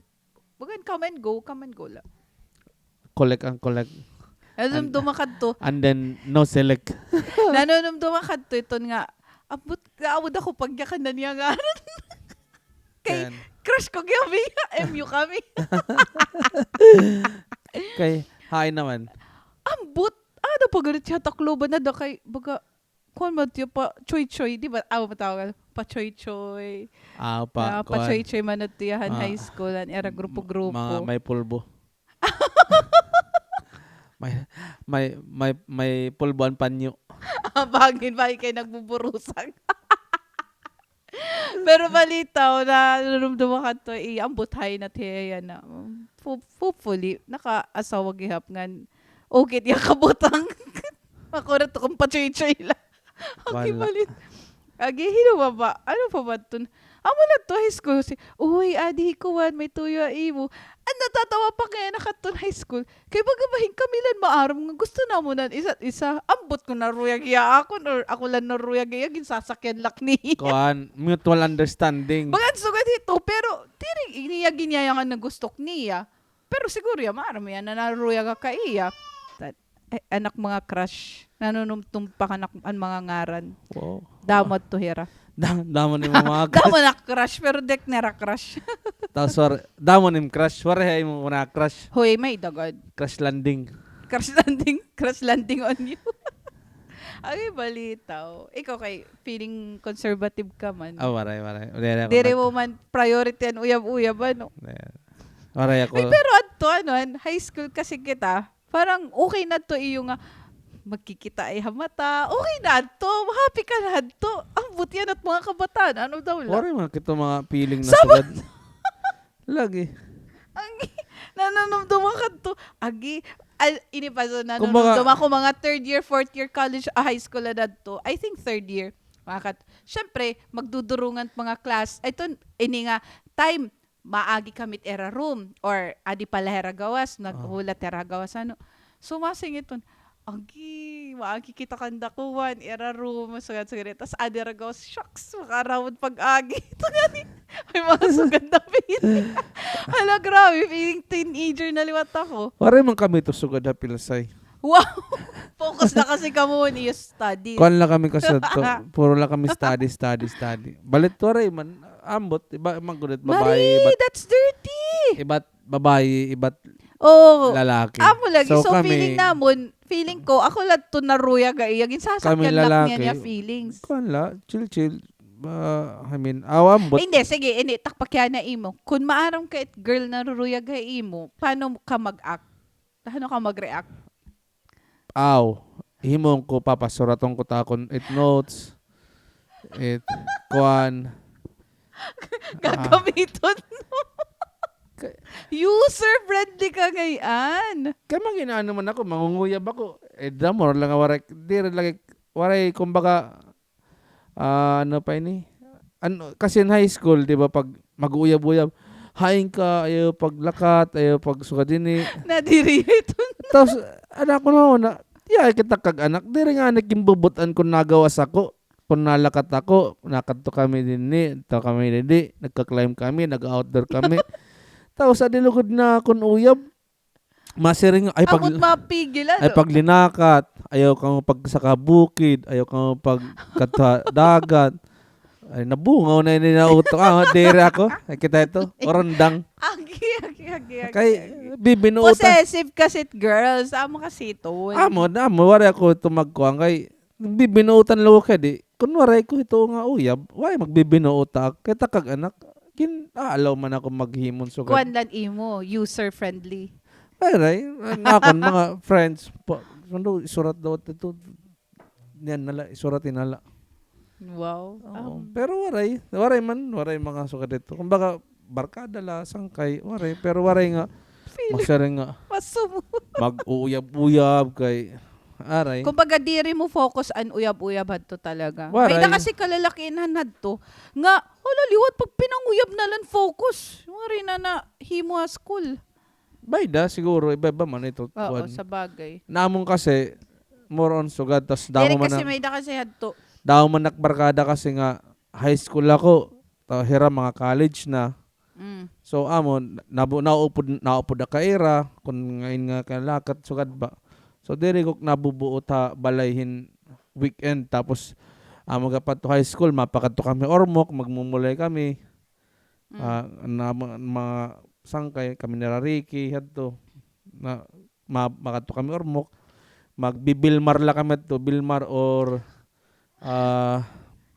bagan come and go, come and go la. Collect and collect. Nanunumdom ako kadto. And then, no select. Nanunumdom ako kadto, iton nga, ambot, naawod ako pagyakan na niya nga. Kay, crush ko, gabi, M U kami. Kay, hain naman. Ambot, ano pa ganit siya, Tacloban na da kay, baga, kuan man tiya pa choy-choy, di ba? Aw, matawag, pa choy-choy. Ah, pa, ah, pa choy-choy man tiya han high school, an ira grupo-grupo. Mga may pulbo. May, may, may, may pulbo an panyo. Ah, bangin, bangin kay nagbuburusag. Pero balitaw, nanunumdom ako hadto, eh, ambot hain na it hiya na. Ho-, hopefully, nakaasawa gihap ngan okay it iya kabutang. Ako na to kung pachoy-choy la. Okay, wala. Balit. Agi, hin-o pa ba? Ano pa ba iton? Amo la to, high school. Si, "Uy, adi, kuan, may tuyo ha imo." An natatawa pa kay anak hadton high school. Kay baga bahin kami la maaram nga gusto namon an isa't isa. Ambot kon naruyag hiya ha akon or ako la naruyag ha iya, ginsasakyan la ak niya. Kuan, mutual understanding. Baga sugad hito, pero diri niya ginyayakan nga gusto ak niya. Pero siguro hiya, maaram hiya na naruyag ak ha iya. Ay, anak mga crush. Nanunumtumpak an mga ngaran. Wow. Damo adto hira. Da-, damo nim mga crush. Damo na crush, pero diri ak nira crush. Tapos war-, damo nim crush. Waray ha imo mga crush. Hoy, may-ada gad. Crash landing. Crash landing. Crash landing on you. Ay, balitaw. Ikaw kay feeling conservative ka man. Ah, waray, waray. Waray ako. Diri mo man priority an uyab-uyab, ano? Waray ako. Ay, pero adto, ano, an high school kasi kita, parang okay na to iyo nga magkikita ay ha mata. Okay na to. Happy ka na to. Ambot yana it mga kabataan. Ano daw la? Waray man kita mga feeling na sugad. Lagi. Ang nanunumdom ako to. Agi, ay, ini pa so nanunumdom ako mga third year, fourth year college, ah, high school na to. I think third year. Mga kat-, syempre, magdudurungan mga class. Ay, ito, ini nga time, maagi kami it ira room or adi pa la hira gawas, naghulat hira gawas, ano. So, masing iton, agi, maagi kita kan dakuan, ira room, sugad-sugad. Tas adi hira gawas, shucks, makaaram pag-agi. Ito gani, may mga sugad na feeling. Hala, grabe, feeling teenager na liwat ako. Waray man kami to sugad ha Pilsay. Wow! Focus na kasi kamo on iyo studies. Kuan la kami kasi to. Puro la kami study, study, study. Balit waray man, ambot, iba man gud it babayi, Marie, ibat, that's dirty! Ibat babayi, ibat lalaki. Amo lagi. So, so, kami, feeling namon, feeling ko, ako la to naruyag ha iya, ginsasakyan la ak niya niya feelings. Kuan la, chill-chill. Ah, I mean, aw, ambot. Ay, hindi, sige, ini, takpak yana imo. Kun maaram ka it girl naruruyag ha imo, paano ka mag-act? Ano ka mag-react? Aw, himoon ko, papasuraton ko ta akon it notes, it, kuan. Gagamiton mo. User-friendly ka ngay-an. Kay mag-inaano man ako, mangunguyab ako. Eh, damo la nga waray, diri lagi, waray, kumbaga, Ah, ano pa ini? Ano, kasi in high school, di ba, pag mag-uuyab-uyab, hain ka, ayaw paglakat, ayaw pagsugad dinhi. Nadiri ito. Tapos, anak ko na, na, ya, kita kag anak, diri nga nagimbubut-an kun nagawas ako, kun nalakat ako, nakadto kami dinhi, adto kami dinhi, nagka-climb kami, nag-outdoor kami. Tapos, adi lugod na kun uyab, masiring, ay, pag-, ambot mapigil, ano? Ay, paglinakat, ayaw kamo pagsaka bukid, ayaw kamo pagkadto ha dagat. Ay, nabungaw na ini na utok. Ah, diri ako. Ay, kita ito. Orondang. Agi, agi, agi, agi, kay, agi. Bibinuotan. Possessive kasi it girls. Amo kasi ito. Amo, amo, waray ako ito magkuan kay bibinuotan la ko kay di. Kun waray ko ito nga uyab, waray magbibinuot ak. Kay takag anak, gin-aalaw man ako maghimon sugad. Kuan lang imo, user friendly. Waray, nga akon mga friends, pa, ano, isurat daw ito. Yan na la, isurat na la. Wow. Oo. Um, pero waray, waray man, waray mga sugad ito. Kumbaga, barkada la, sangkay, waray, pero waray nga, feeling masiring nga, masumo. Mag-uuyab-uyab kay, aray. Kumbaga, diri mo focus an uyab-uyab hadto talaga. Waray. May-ada kasi kalalakihan hadto nga, hala, liwat pag pinanguyab na lang focus. Waray na nahimo ha school. May-ada, siguro, iba-iba man ito. Oo, kuan. Sabagay. Namon kasi, more on sugad, tas damo man kasi, may-ada kasi hadto. Damo man ak barkada kasi nga, high school ako, ta-, hira mga college na. Mm. So, amo, nabu-, naupod, naupod ak ha ira, kun ngain nga kalakat, sugad ba. So, diri ko nabubuot ha balay hin weekend. Tapos, amo, gapadto high school, mapakadto kami Ormoc, magmumulay kami. Mm. Ah, na, ma-, mga sangkay, kami nira Ricky, hadto. Na, ma-, makadto kami Ormoc. Magbi-Bilmar la kami hadto, Bilmar or Ah,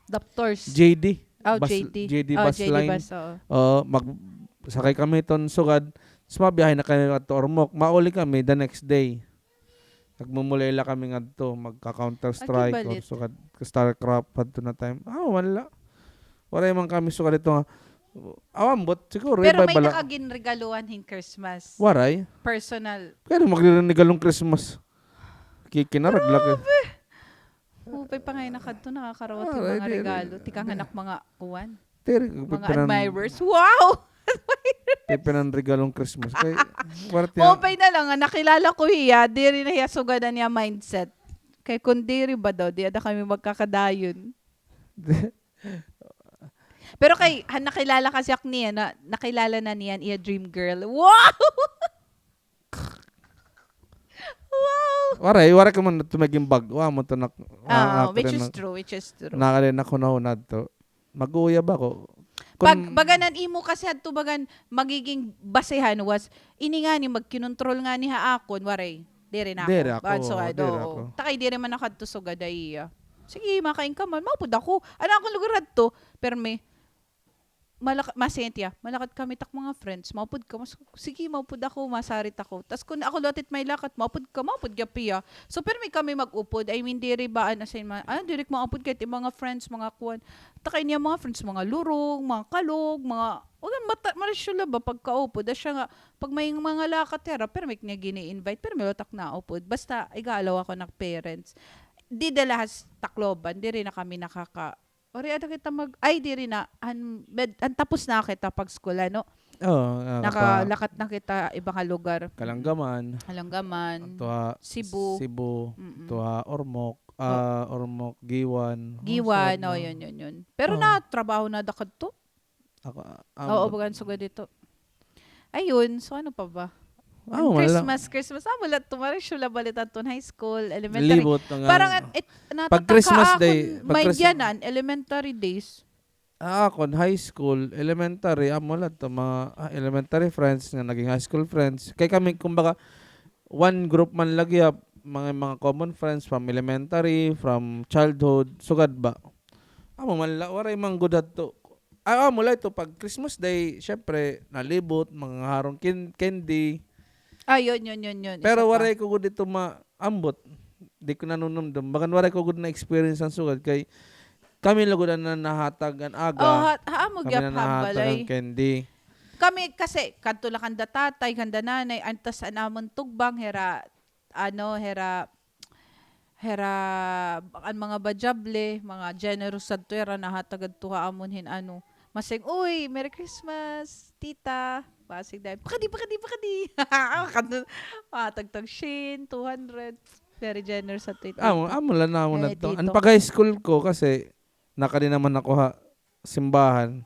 Doctors. J D. Oh, Bus, J D. J D bus line. Oo, magsakay kami ton sugad. Tapos mabiyahe na kami ngadto Ormoc. Mauli kami the next day. Nagmumulay la kami ngadto, magka-Counter Strike or sugad, StarCraft hadto na time. Ah, wala. Waray man kami sugad ito nga. Aw, ambot, siguro, pero may nakaginregaluhan hin Christmas. Waray. Personal. Kay ano magre-regalo hin Christmas? Kikinarag la kay. Grabe. Upay pa ngay-an nakadto, nakakarawat hin mga regalo. Tikang han ak mga kuan. Mga admirers. Wow! Pipinan regalo hin Christmas. Kay, maupay na la nga, nakilala ko hiya, diri na hiya sugad an iya mindset. Kay kun diri ba daw, di ada kami magkakadayon. Pero kay, han nakilala kasi ak niya, na, nakilala na niya an iya dream girl. Wow! Wow! Waray, waray ko man ito maging bag-o. Amo to nak-, ah, which is true, which is true. Nakali na ko na hunad to. Mag-uuyab ako. Pag, bagan an imo kasi hadto bagan magiging basehan was, ini ngani magkinontrol ngani ha akon, waray. Diri na ako. Diri ako, diri ako. Takay diri man ako hadto sugad ha iya. Sige, makain ka man, maupod ako. An akon lugar hadto, permi, malak-, masingit hiya, malakat kami tak mga friends, maupod ka, mas, sige, maupod ako, masarit ako. Tas kun ako liwat it may lakat, maupod ka, maupod gihap hiya. So, permi kami mag-upod, I mean, diri ba, an assignment, ah, diri ko maupod kay it mga friends, mga kuan. Takay niya mga friends, mga lurong, mga kalog, mga, wala, mata-, marisyo la ba pagkaupod. Asya nga, pag may mga lakat hira, permi niya gini-invite, permi liwat ak naupod. Basta, igalaw ako nak parents. Dida la ha Tacloban, diri na kami nakaka-, Ori, ada kita mag-, ay, diri na. An, med-, an tapos na kita pag-school, ano? Oo, nakalakat na kita iba nga lugar. Kalanggaman. Kalanggaman. Tuha Cebu. Cebu. Mm-mm. Tuha Ormoc. Ah, Ormoc, Guiuan. Guiuan, oh, yun, yun, yun. Pero natrabaho na da kadto? Ako, ah, oo, bagan sugad dito. Ayun, so ano pa ba? An Christmas, Christmas. Amo la ito, marisyo la bali it aton high school, elementary. Libot na nga. Parang an, it, pag Christmas day, pag Christmas, may diyan an elementary days. Ah, akon high school, elementary, amo la ito, mga, ah, elementary friends nga naging high school friends. Kay kami, kumbaga, one group man lagi, ah, mga, mga common friends from elementary, from childhood, sugad ba? Amo man la, waray man gud hadto. Ah, amo la ito, pag Christmas Day, syempre, nalibot, mga harong kin-, candy. Ah, yun, yun, yun, yun. Pero waray ko gud ito maambot. Di ko nanunumdum. Bagan waray ko gud na-experience an sugad kay kami la gud an nahatag an aga. Oh, ha, ha, amo gyap ha balay. Kami nahatag an candy. Kami kasi, kadto la kanda tatay, kanda nanay, antas an amon tugbang, hira, ano, hira, hira, an mga badyable, mga generous sadto hira, nahatag adto ha amon hin ano. Masing, "Uy, Merry Christmas, tita." Masing dahil, "Pakadi, pakadi, pakadi." Kadto, mahatag tag syen, two hundred. Very generous sadto it tita. Amo, amo la namon adto. An pag-high school ko kasi, nakadi naman ako ha simbahan.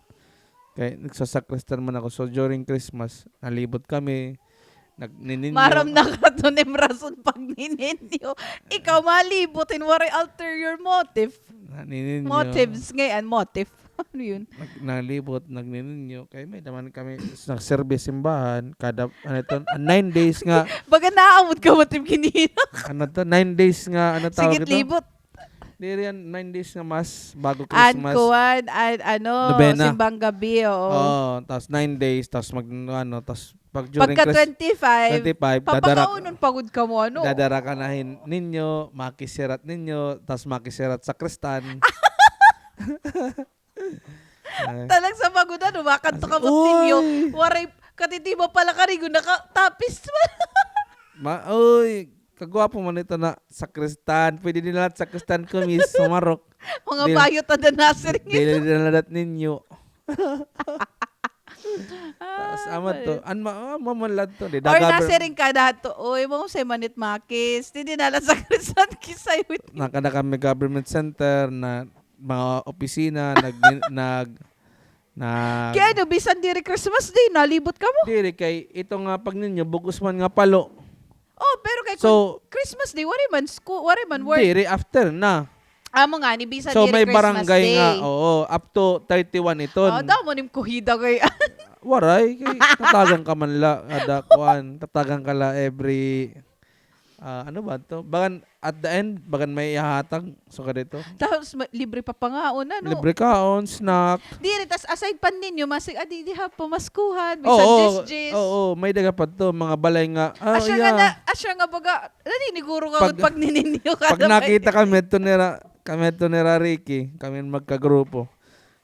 Kay nagsasakristan man ako. So, during Christmas, nalibot kami. Nagnininyo. Maaram na ka, ito na it rason pagnininyo. Ikaw malibot, hin waray ulterior motive. Nagnininyo. Motives, ngay-an, motive. Ano yun? Nag-, nalibot, nagnininyo. Kay may naman kami, nagserbi simbahan. Kada, ano ito, ah, nine days nga. Baga naaamot ka, motive kinina. Ano to? Nine days nga, ano tawag ito? Sige, libot. Diri an nine days nga mass bago Christmas. An kuan, an ano, nobena. Simbang gabi, oo. Oo, tas nine days, tas mag, ano, tas pag during Christ-, pagka twenty-five, twenty-five, dadara-, papakaunon pa gud kamo, ano? Dadara ka na hin ninyo, makisirat ninyo, tas makisirat sakristan. Ay. Talag sa magud, ano, makadto kamo ninyo. Uy! Waray, katitiba pala ka rin, nakatapis man. Ma-, uy, kagwapo man ito na sakristan. Pwede din lahat sakristan kumis, sumarok. Mga bayot ada nasiring ito. Dili din lahat ninyo. Tas amat to. An ma-, ah, mamalad to. Di, or nasiring ka na to, "Uy, mo say manit makis." Di, di na lang sakristan kisay with. Nakada kami government center na mga opisina, nag-, nag-, nag- Kay ano, bisan diri Christmas Day, nalibot kamo? Diri, kay ito nga pag ninyo, bug-os man nga palo. Oh, pero kay kun Christmas Day, waray man school, waray man work. Diri, after na. Amo ngani, bisan diri Christmas Day. So, may barangay nga, oo, up to thirty-one iton. Ah, damo nim kuhida kay. Waray, kay tatagan ka man la, kada kuan, tatagan ka la every Ah, ano ba to? Bagan, at the end, bagan may ihahatag. So, kadito. Tapos, ma-, libre pa pangaon, ano? Libre kaon, snack. Diri, tas aside pa ninyo, masig, ah, di, di ha, pamaskuhan, bisan oo, jis-jis. Oo, may daga pa to, mga balay nga. Ah, asya nga na, asya nga baga, naniniguro nga pag, pag nininyo ka pag na nakita kami, ito nira, kami ito nira Ricky, kami magkagrupo.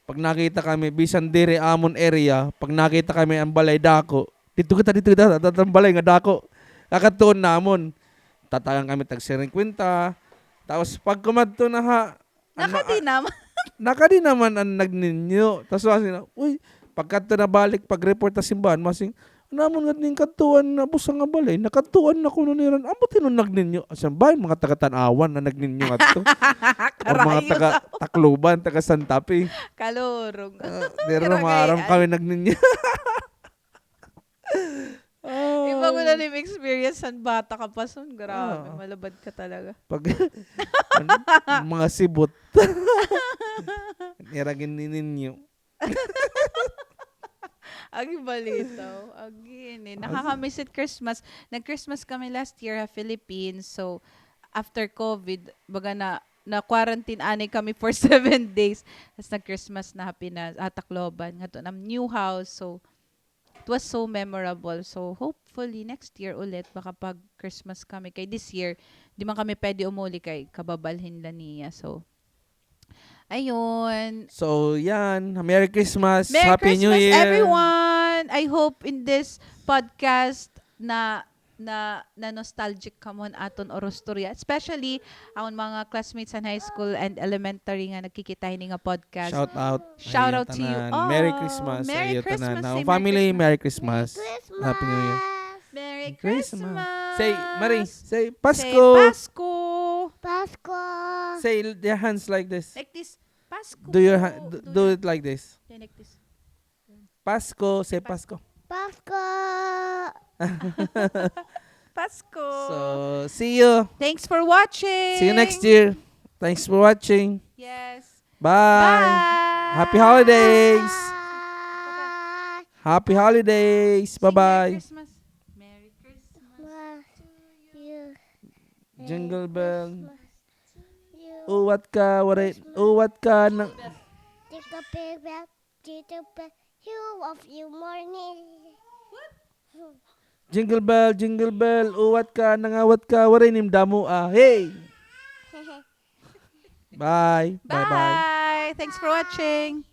Pag nakita kami, bisan diri amon area, pag nakita kami an balay dako, didto kita, didto kita, didto an balay nga dako. Kakadtuon namon. Tatagan kami tag singkwenta. Tapos pag kumadto na ha, ano, nakadi ah, naman. Nakadi naman an nagninyo. Tapos masing, uy, pagkadto na balik, pag-report ha simbahan, masing, namon nga ning kadtuan na busa nga balay, nakadtuan na kuno nira. Ambot hinon nagninyo? Asya, bangin mga taga Tanauan na nagninyo ngadto. Or mga taga Tacloban, taga Santa Fe. Kalurog. Ah, diri na maaram kami nagninyo. Iba ko na nim experience han bata ka pa son. Grabe, malabad ka talaga. Pag, ano? Mga sibot. Nira gin nininyo. Agi balitaw. Agi ini. Nakakamiss it Christmas. Nag-Christmas kami last year ha Philippines. So, after COVID, baga na, na-quarantine anay kami for seven days. Tas nag-Christmas na ha Pinas, ha Tacloban. Ngadto nam new house. So, it was so memorable. So, hopefully, next year ulit, makapag-Christmas kami. Kay this year, di man kami pwede umuli kay kababalhin la niya. So, ayun. So, yan. Merry Christmas. Merry Christmas, everyone. I hope in this podcast na, na, na-nostalgic kamo han aton orostorya. Especially, an mga classmates han high school and elementary nga nagkikita hini nga podcast. Shout out. Shout out to you all. Merry Christmas. Merry Christmas. Family, Merry Christmas. Happy New Year. Merry Christmas. Say, Marie, say, Pasko. Say Pasko. Pasko. Say your hands like this. Like this. Pasko. Do your ha-, do, do it like this. Then like this. Pasko, say Pasko. Pasko. Pasko. So, see you. Thanks for watching. See you next year. Thanks for watching. Yes. Bye. Bye. Happy holidays. Bye. Happy holidays. Bye-bye. Merry Christmas. Merry Christmas to you. Jingle bell. Christmas to you. Uwat ka, waray, uwat ka na. Jingle bell, jingle bell, you of you morning. Jingle bell, jingle bell, uwat ka, nangawat ka, waray nim damo, ah. Hey! Bye. Bye-bye. Bye. Thanks for watching.